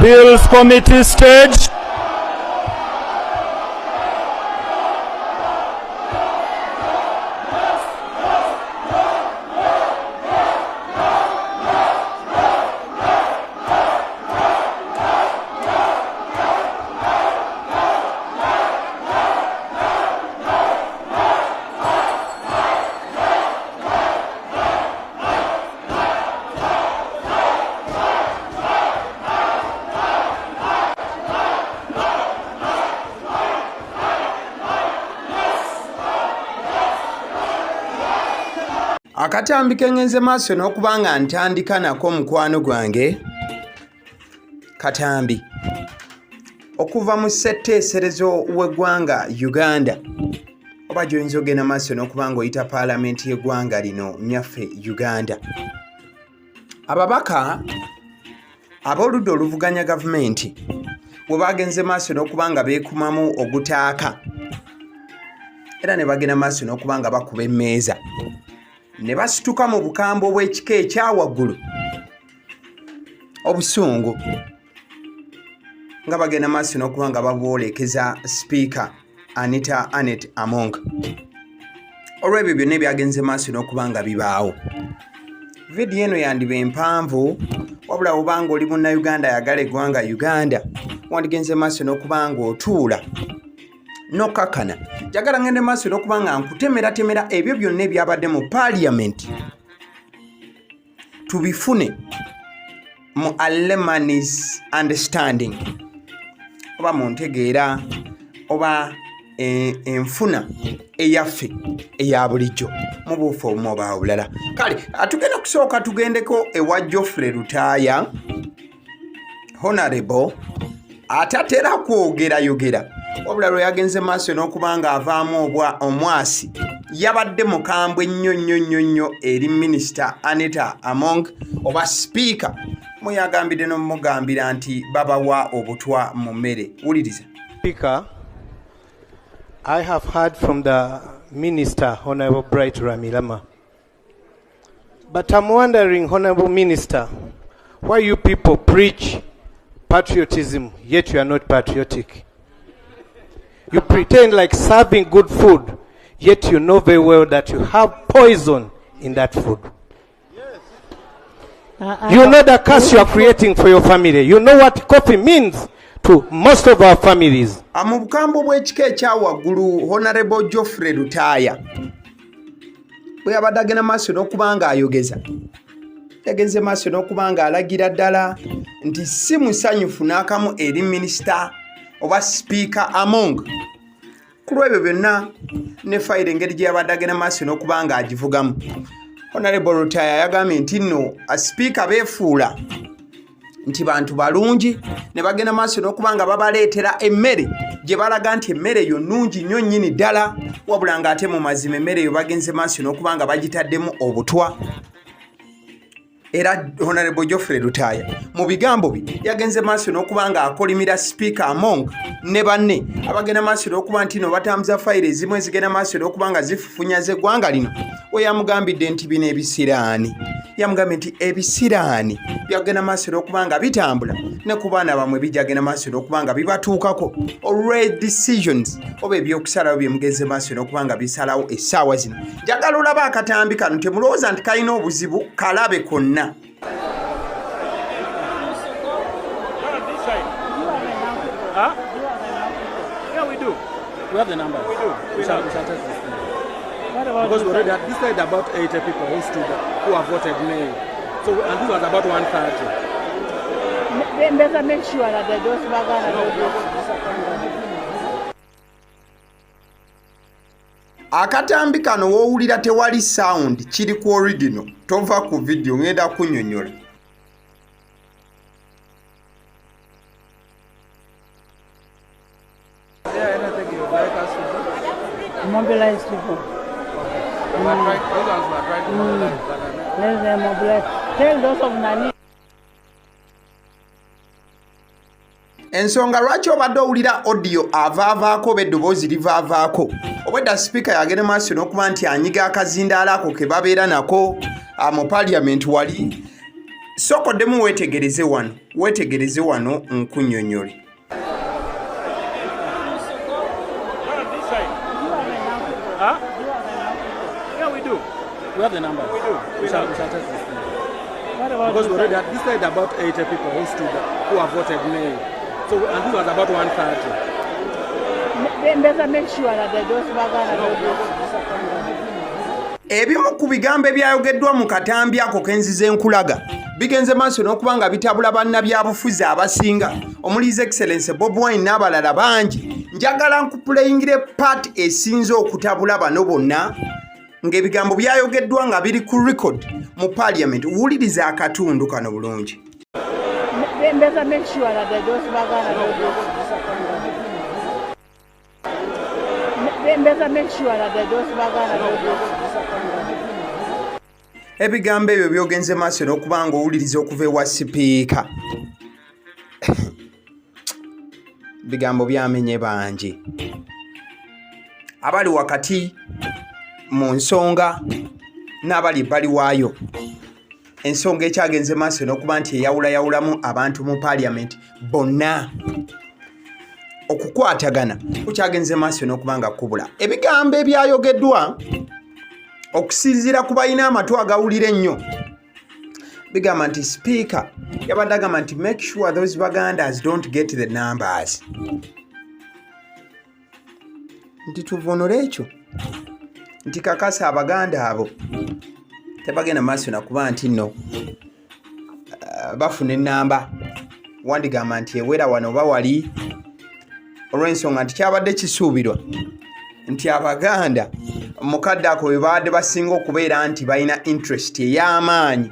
Bills Committee stage. Akatambi kengenze maaso n'okubanga ntandika nako mukwano gwange katambi okuva mu ssetteeserezo w'eggwanga Uganda oba gyoyinza ogenda maaso n'okubanga oyita Parliament y'eggwanga lino nyaffe Uganda. Ababaka ab'oludda oluvuganya gavumenti bwe bagenze maaso n'okubanga beekumamu ogutaaka era ne bagenda maaso n'okubanga bakuba emmeeza ne basituka mu bukambo bw'ekika ekyawaggulu obusungu nga bagenda maaso n'okuba nga babwolekeza sipiika Anita Anet Among. Olw'ebyo byonna ebyagenze maaso n'okuba nga bibaawo. Vidiyo eno yandiba empanvu wabula obanga oli munnayuganda ayagala eggwanga Uganda wandigenze maaso n'okuba nga otuula n'okkakana. Njagala ngende maaso n'okuba nga nkutemeratemera ebyo byonna ebyabadde mu Parliament tubifune mu layman's understanding oba mu ntegeera oba enfuna eyaffe eya bulijjo mu buufu obumu oba obulala. Kale atugenda kusooka tugendeko ewa Geofrey Lutaaya Honorable atatera kwogerayogera wabula lwe yagenze maaso n'okuba nga avaamu omwasi yabadde mukambwe nnyo eri Minisita Anita Among oba sipiika muyagambidde n'omugambira nti babawa obutwa mu mmere. Wuliriza. Speaker, I have heard from the Minister, Honorable Bright Ramilama. But I'm wondering, Honorable Minister, why you people preach patriotism, yet you are not patriotic. You pretend like serving good food, yet you know very well that you have poison in that food. You know the curse you are creating for your family. You know what coffee means to most of our families. Mu bukambo bw'ekika ekyawaggulu Honorable Geofrey Lutaaya bwe yabadde agenda maaso n'okuba nga ayogeza yagenze maaso n'okuba nga alagira ddala nti si musanyufu n'akamu eri minisita oba sipiika Among. Ku lw'ebyo byonna ne fayiro engeri gye yabadde agenda maaso n'okuba nga agivugamu. Honorable Lutaaya yagambye nti nno sipiika beefuula nti bantu balungi ne bagenda maaso n'okuba nga babaleetera emmere gye balaga nti emmere eyo nnungi nnyo nnyini ddala wabula ng'ate mu mazima emmere eyo bagenze maaso n'okuba nga bagitaddemu obutwa. Era Honorable Geofrey Lutaaya mu bigambo bye yagenze maaso n'okuba nga akolimira sipiika Among ne banne abagenda maaso n'okuba nti no batambuza fayiro ezimu ezigenda maaso n'okuba nga zifufunyaza eggwanga lino. We yamugambidde nti bino ebisiraani yamugambye nti ebisiraani byagenda maaso n'okuba nga bitambula ne ku baana bamwe bijagenda maaso n'okuba nga bibatuukako olw'e decisions oba ebyokusalawo bye mugenze maaso n'okuba nga bisalawo essaawa zino. Njagala olaba akatambi kano temulowooza nti kalina obuzibu kalabe konna. Huh? Yeah, we do. We have the number. We do. We shall test this thing. Because we already had, this side about 80 people who have voted May. So, and this was about 130. Better make sure that those Akatambi kano wowulira tewali sound kiri ku original tova ku video ngenda kunnyonnyola. Mobilize people. Let them mobilize. Tell those of Nani. Ensonga lwaki obadde owulira audio avaavaako oba eddoboozi livaavaako obwedda sipiika yagenda maaso n'okuba nti anyiga akazindaala ako ke babeera nako mu Parliament wali sokoddemu weetegereze wano nkunnyonnyole. Huh? Yeah, we do. We have the number. We do. We shall test this thing. Because we already had, this side about 80 people who have voted May. So, and this was about 130. They better make sure that those Ebimu ku bigambo ebyayogeddwa mu katambi ako kenzize nkulaga bigenze maaso n'okuba nga bitabula bannabyabufuzi abasinga omuli His Excellency Bobi Wine n'abalala bangi. Njagala nkupuleyingire part esinze okutabula bano bonna ng'ebigambo byayogeddwa nga biri ku record mu Parliament. Wuliriza akatundu kano bulungi. They better make sure that those Ebigambo ebyo byogenze maaso n'okuba nga owuliriza okuva ewa sipiika. Bigambo byamenye bangi abali wakati mu nsonga n'abali ebbali waayo. Ensonga ekyagenze maaso n'okuba nti eyawulayawulamu abantu mu Parliament bonna okukwatagana kukyagenze maaso n'okuba nga kubula. Ebigambo ebyayogeddwa okusinziira ku balina amatu agawulira ennyo bigamba nti speaker yabadde agamba nti make sure those Bagandas don't get the numbers. Nti tuvunule ekyo nti kakasa Abaganda abo tebagenda maaso nakuba nti nno bafuna ennamba wandigamba nti ewera wano bawali olw'ensonga nti kyabadde kisuubirwa nti Abaganda mukadde ako bwe baadde basinga okubeera nti balina interest ey'amaanyi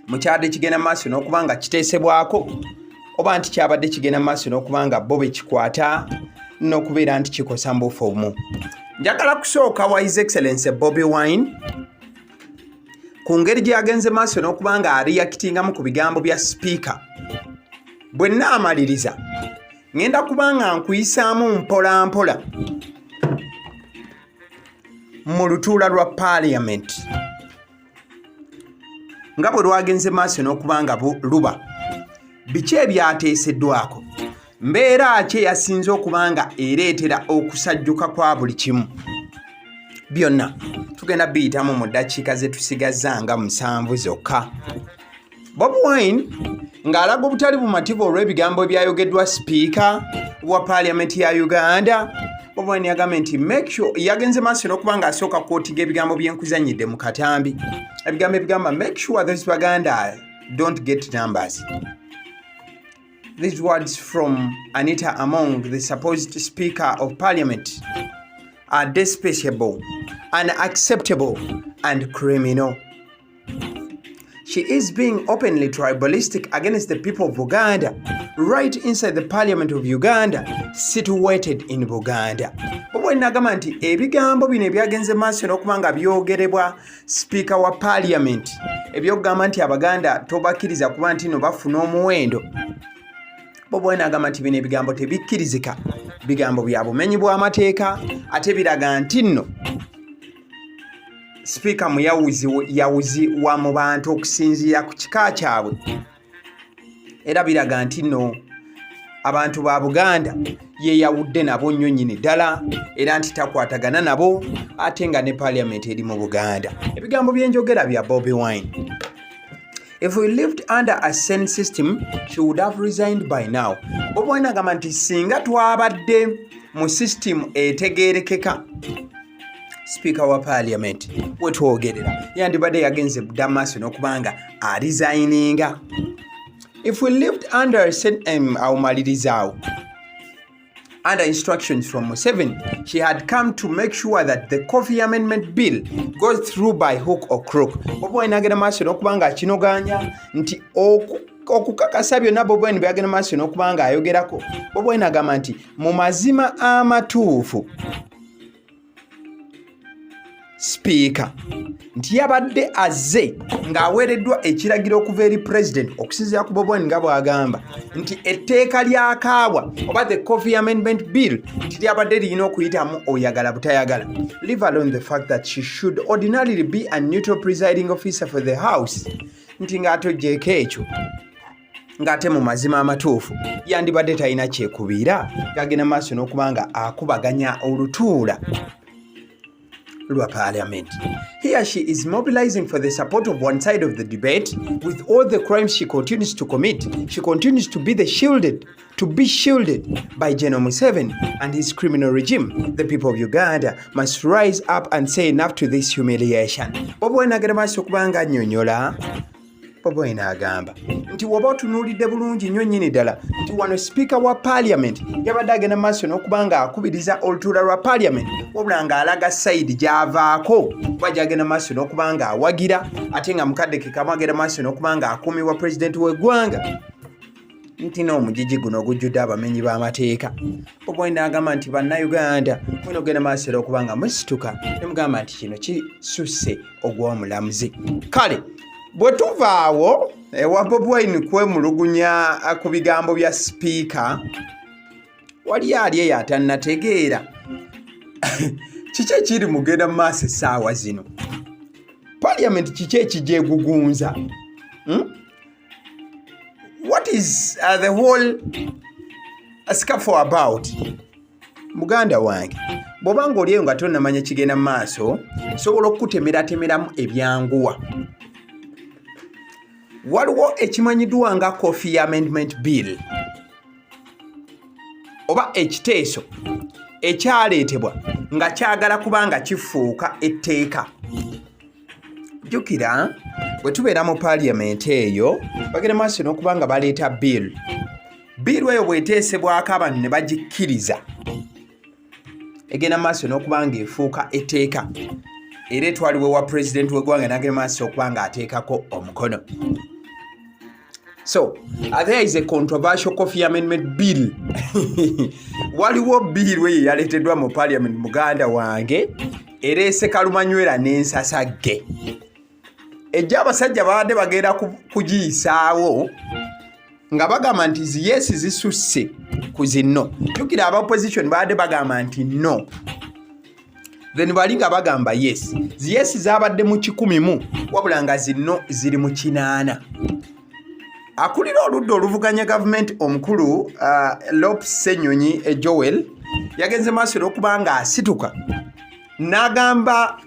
mu kyadde kigenda maaso n'okuba nga kiteesebwako oba nti kyabadde kigenda maaso n'okuba nga bo bekikwata n'okubeera nti kikosa mbufumu. Njagala kusooka wa His Excellency Bobi Wine ku ngeri gyagenze maaso n'okuba nga ariyakitingamu ku bigambo bya sipiika. Bwe naamaliriza ngenda kuba nga nkuyisaamu mpola mpola mu lutuula lwa Parliament nga bwe lwagenze maaso n'okuba nga luba. Biki ebyateeseddwako, mbeera ki eyasinze okuba nga ereetera okusajjuka kwa buli kimu. Byonna tugenda biyitamu mu ddakiika ze tusigazza nga 7 zokka. Bobi Wine ng'alaga obutali bumativu olw'ebigambo ebyayogeddwa sipiika wa Parliament ya Uganda. Bobi Wine yagambye nti make sure yagenze maaso n'okuba nga asooka kwootiga ebigambo byenkuzanyidde mu katambi. Ebigambo ebigamba make sure those Baganda don't get numbers. These words from Anita Among, the supposed Speaker of Parliament, are despicable, unacceptable, and criminal. She is being openly tribalistic against the people of Uganda, right inside the Parliament of Uganda, situated in Buganda. Bobi Wine agamba nti ebigambo bino ebyagenze maaso n'okuba nga byogerebwa Speaker wa Parliament ebyokugamba nti Abaganda tobakkiriza kuba nti no bafuna omuwendo. Bobi Wine agamba nti bino ebigambo tebikkirizika, bigambo bya bumenyi bw'amateeka ate biraga nti nno Speaker muyawuzi wa mu bantu okusinziira ku kika kyabwe era biraga nti nno abantu ba Buganda yeyawudde nabo nnyo nnyini ddala era nti takwatagana nabo ate nga ne Parliament eri mu Buganda. Ebigambo byenjogera bya Bobi Wine. If we lived under a Sen system, she would have resigned by now. Bobi Wine agamba nti singa twabadde mu system etegeerekeka Speaker wa Parliament wetwogerera yandibadde yagenze dda maaso n'okuba nga aresigninga. If we lived under under instructions from Museveni, she had come to make sure that the Coffee Amendment Bill goes through by hook or crook. Bobi Wine agenda maaso n'okuba nga akinoganya nti okukakasa byonna Bobi Wine byagenda maaso n'okuba nga ayogerako. Bobi Wine agamba nti mu mazima amatuufu Speaker nti yabadde azze ng'aweereddwa ekiragiro okuva eri President okusinziira ku Bobi Wine nga bw'agamba nti etteeka lya kaabwa oba the Coffee Amendment Bill nti lyabadde lirina okuyitamu oyagala butayagala. Leave alone the fact that she should ordinarily be a neutral presiding officer for the House. nti ng'atojjeeko ekyo ng'ate mu mazima amatuufu yandibadde talina kyekubiira gagenda maaso n'okuba nga akubaganya olutuula lwa Parliament. Here she is mobilizing for the support of one side of the debate. With all the crimes she continues to commit, she continues to be shielded by General Museveni and his criminal regime. The people of Uganda must rise up and say enough to this humiliation. Bobo enagera maaso kubanga nnyonnyola. Bobo enagamba nti woba otunuulidde bulungi nnyo nnyini ddala nti wano Speaker wa Parliament yabadde agenda maaso n'okuba nga akubiriza olutuula lwa Parliament wabula ng'alaga sayidi gy'avaako kuba gy'agenda maaso n'okuba nga awagira ate nga mukadde ke kamu agenda maaso n'okuba nga akuumibwa pulezidenti w'eggwanga nti n'omugigi guno ogujjudde abamenyi b'amateeka. Bobo n'agamba nti bannayuganda mwino ogenda maaso n'okuba nga musituka ne mugamba nti kino kisusse ogw'omulamuzi. Kale bwe tuvaawo ewa Bobi Wine kwemulugunya ku bigambo bya sipiika wali ali eyo atannategeera kiki ekiri mugenda mu maaso essaawa zino. Parliament kiki ekigyegugunza? What is the whole scuffle about? Muganda wange bw'obanga oli eyo nga tonnamanya kigenda mu maaso sobola okukutemeratemeramu ebyanguwa. Waliwo ekimanyiddwa nga Coffee Amendment Bill oba ekiteeso ekyaleetebwa nga kyagala kubanga kifuuka etteeka. Jjukira bwe tubeera mu Parliament eyo bagenda maaso n'okuba nga baleeta bill eyo bw'eteesebwako abantu ne bagikkiriza egenda maaso n'okuba nga efuuka etteeka era etwalibwa wa pulezidenti w'eggwanga n'agenda maaso okuba nga ateekako omukono. So, there is a controversial Coffee Amendment Bill. Waliwo bill eyo yaleeteddwa mu Parliament muganda wange ereese kalumanywera n'ensasagge. Ejja abasajja babadde bagenda kugiyisaawo nga bagamba nti ziyesi zisusse ku zinno. Jjukira aba opposition babadde bagamba nti no. Then bali nga bagamba yes. Ziyesi zabadde mu 100 wabula nga zinno ziri mu 8. Akulira oludda oluvuganya gavumenti omukulu Ssenyonyi Joel yagenze maaso n'okuba nga asituka n'agamba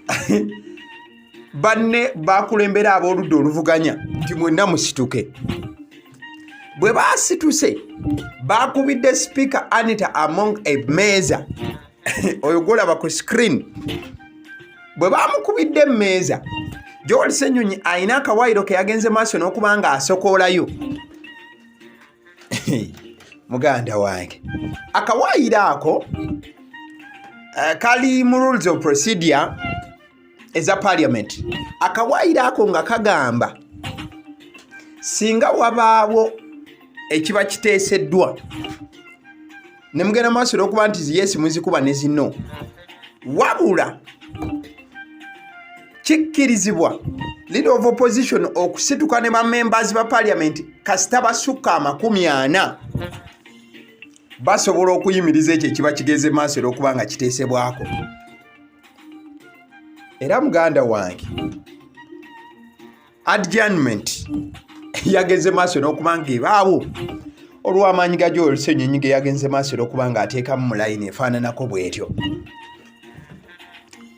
banne bakulembera ab'oludda oluvuganya nti mwenna musituke. Bwe baasituse baakubidde Speaker Anita Among emmeeza oyo gwolaba ku screen. Bwe baamukubidde emmeeza Joel Ssenyonyi alina akawaayiro ke yagenze maaso n'okuba nga asokoolayo. Muganda wange akawaayiro ako kali mu rules of procedure eza Parliament. Akawaayiro ako nga kagamba singa wabaawo ekiba kiteeseddwa ne mugenda maaso n'okuba nti ziyesi muzikuba ne zino wabula kikkirizibwa leader of opposition okusituka ne members ba Parliament kasita basukka 40 basobola okuyimiriza ekyo kiba kigeze maaso okuba nga kiteesebwako. Era muganda wange adjournment yageze maaso n'okuba nga ebaawo olw'amaanyi ga Joel Ssenyonyi ge yagenze maaso n'okuba nga ateekamu mu layini efaananako bw'etyo.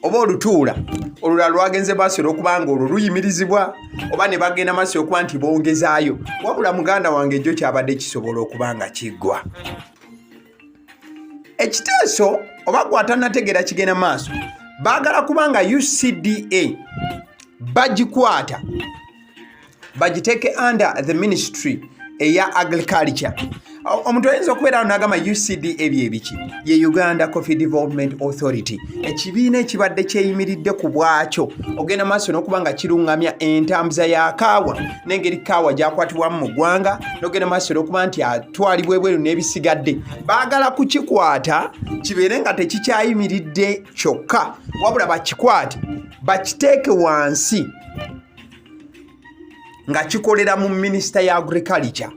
Oba olutuula olulala lwagenze maaso n'okuba nga olwo luyimirizibwa oba ne bagenda maaso okuba nti bongezaayo wabula muganda wange jjo kyabadde kisobola okuba nga kiggwa. Ekiteeso oba gw'atannategeera kigenda maaso baagala kubanga UCDA bagikwata bagiteeke under the ministry eya agriculture. Omuntu ayinza okubeera n'agamba UCDA byebiki ye Uganda Coffee Development Authority, ekibiina ekibadde kyeyimiridde ku bwakyo ogenda maaso n'okuba nga kiruŋŋamya entambuza ya kaawa n'engeri kaawa gyakwatibwamu mu ggwanga n'ogenda maaso n'okuba nti atwalibwa ebweru n'ebisigadde. Baagala kukikwata kibeere nga tekikyayimiridde kyokka wabula bakikwate bakiteeke wansi nga kikolera mu minisita ya agriculture.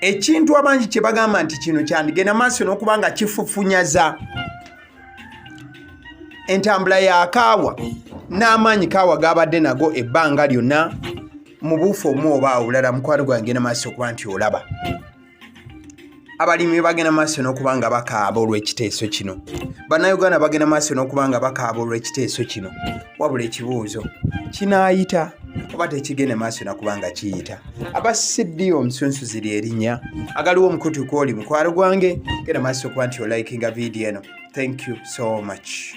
Ekintu abangi kye bagamba nti kino kyandigenda maaso n'okuba nga kifufunyaza entambula ya kaawa n'amaanyi kaawa gabadde nago ebbanga lyonna mu buufu omu oba awulala mukwano gwange na maaso okuba nti olaba abalimi bagenda maaso n'okuba nga bakaaba olw'ekiteeso kino bannayuganda bagenda maaso n'okuba nga bakaaba olw'ekiteeso kino wabula ekibuuzo kinaayita oba tekigenda maaso nakuba nga kiyita abasiddi omusunsuzi lyerinnya agaliwo omukutu kwoli mukwano gwange genda maaso okuba nti olikinga vidiyo eno. Thank you so much.